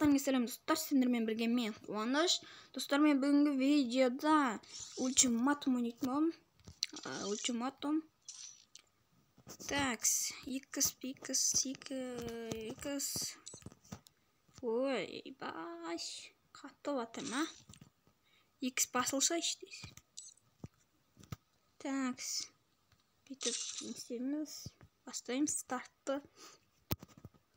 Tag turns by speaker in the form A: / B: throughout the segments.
A: Барлықтарыңа сәлем достар, сендермен бірге мен Қуаныш. Достар, мен бүгінгі видеода ультиматум ойнайтын боламын. Ультиматум. Такс, X, X, X. Ой, баш. Қатты батыр ма? X басылса іштейсіз. Такс. Бүйтіп не істейміз? Бастаймыз стартты.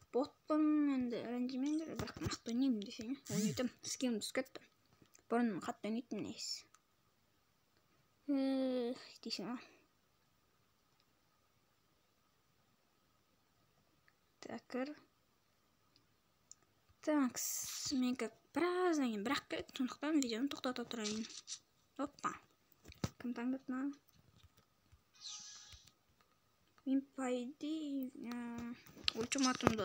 A: Ботпын енді, ренжімеңдер, бірақ мықты ойнаймын десең, ойнайтын скилім түсіп кетті. Бұрын қатты ойнайтынмын негізі. Дейсің ғой. Тәкір. Так, мен как біраздан кейін бірақ керек, сондықтан видеоны тоқтата тұрайын. Опа. Кім таңдады мынаны? Мен по идее ультиматумды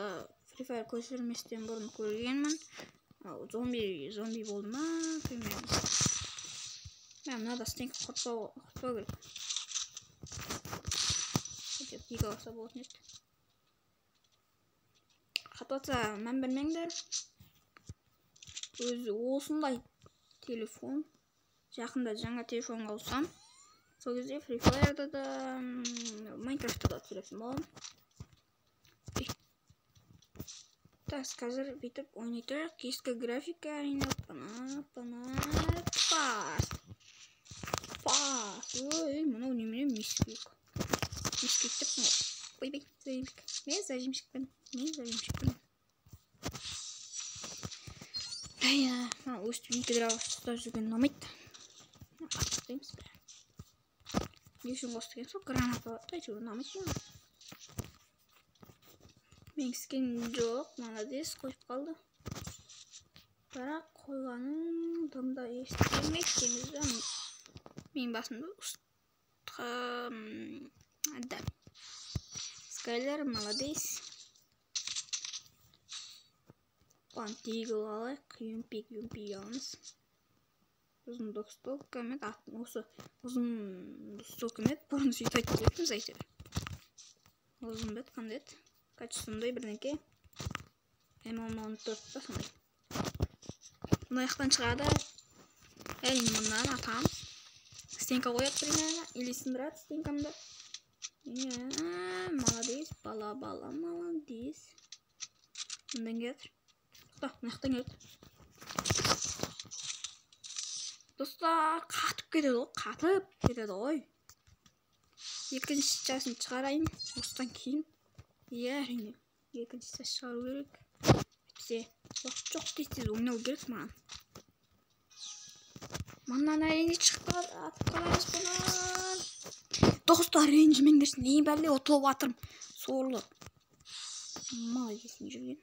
A: Free Fire көшірместен бұрын көргенмін. Зомби болды ма? Примерно. Мә, мынада стенка құртпау керек. Хотя екі алса болатын еді. Қатып жатса мән бермеңдер. Өзі осындай телефон. Жақында жаңа телефонға ауысам. Сол кезде Free Fire'да да, Minecraft'та да түсіретін боламын. Так, қазір бүйтіп ойнай тұрайық. Ескі графика әрине. Пана, пас. Пас. Ой, мынау немене мискик. Мискик деп ғой. Ойбай, зажимщик. Мен зажимщикпін. Мен зажимщикпін. Ай, мына өстіп екі дробаш ұстап жүрген ұнамайды. Қаттаймыз бәрі. Не үшін қосты екен сол граната болады, әйтеуір ұнамайды маған. Менің скин жоқ, молодец, қойып қалды. Бірақ қойғанын дым да естімейді дейміз да. Менің басымды да. Скайлер, молодец. Пантигл алайық, юмпик аламыз. Ұзын двухстволка ма еді, осы ұзын двухстволка ма еді, бұрын сөйтіп айтып келетінбіз әйтеуір. Ұзын ба еді, қандай еді? Качествосы бірдеңке. М14 па сондай. Мына жақтан шығады. Әрине мынаны атамыз. Стенка қояды примерно, или сындырады стенкамды. Молодец, бала, молодец. Мындан келеді. Тоқта, мына жақтан келеді. Достар, қатып кетеді ғой, қатып кетеді ғой. Екінші жасын шығарайын, осыдан кейін. Иә, әрине, екінші жас шығару керек. Әйтпесе, уақыт жоқ, тез-тез ойнау керек маған. Мындан әрине шығып қалады, атып қаламыз бұны. Достар, ренжімеңдерші, не бәле ұтылып жатырмын. Сорлы. Молодец, жүрген.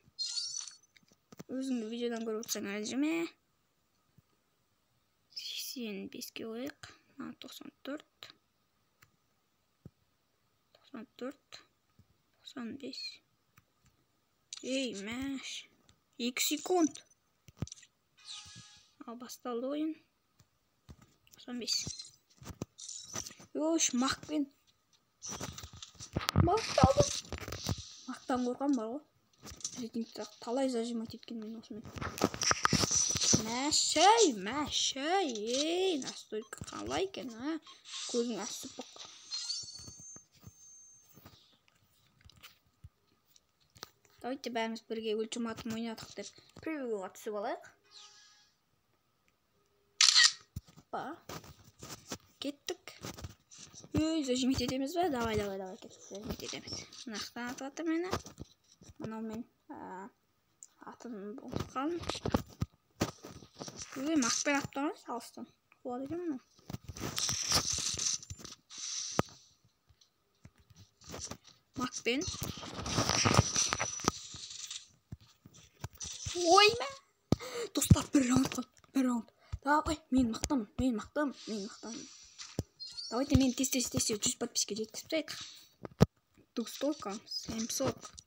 A: Өзіңді видеодан көріп отырсаң, ренжіме. 85-ке қояйық. 94. 94. 95. Ей, мәш. 2 секунд. Ал басталды ойын. 95. Өш, мақпен. Мақталды. Мақтан қорқам бар ғой. Рейтингті талай зажимать еткен мен осымен. Мәшәй, мәшәй, ей, настолько қалай екен, а? Көзің асып бақ. Давайте бәріміз бірге ультиматум ойнадық деп превьюға түсіп алайық. Ба. Кеттік. Ей, зажимать етеміз бе? Давай, кеттік, зажимать етеміз. Мына жақтан атып жатыр мені. Мынау мен атын ұмытып қалдым. Ой, мақпен атып тұрмыз алыстан. Қуады екен мынау. Мақпен. Ой, мә. Достар, бір раунд қалды, бір раунд. Давай, мен мақтамын, мен мақтамын. Давайте мен тез 100 подписке жеткізіп тастайық. Двухстволка, М40.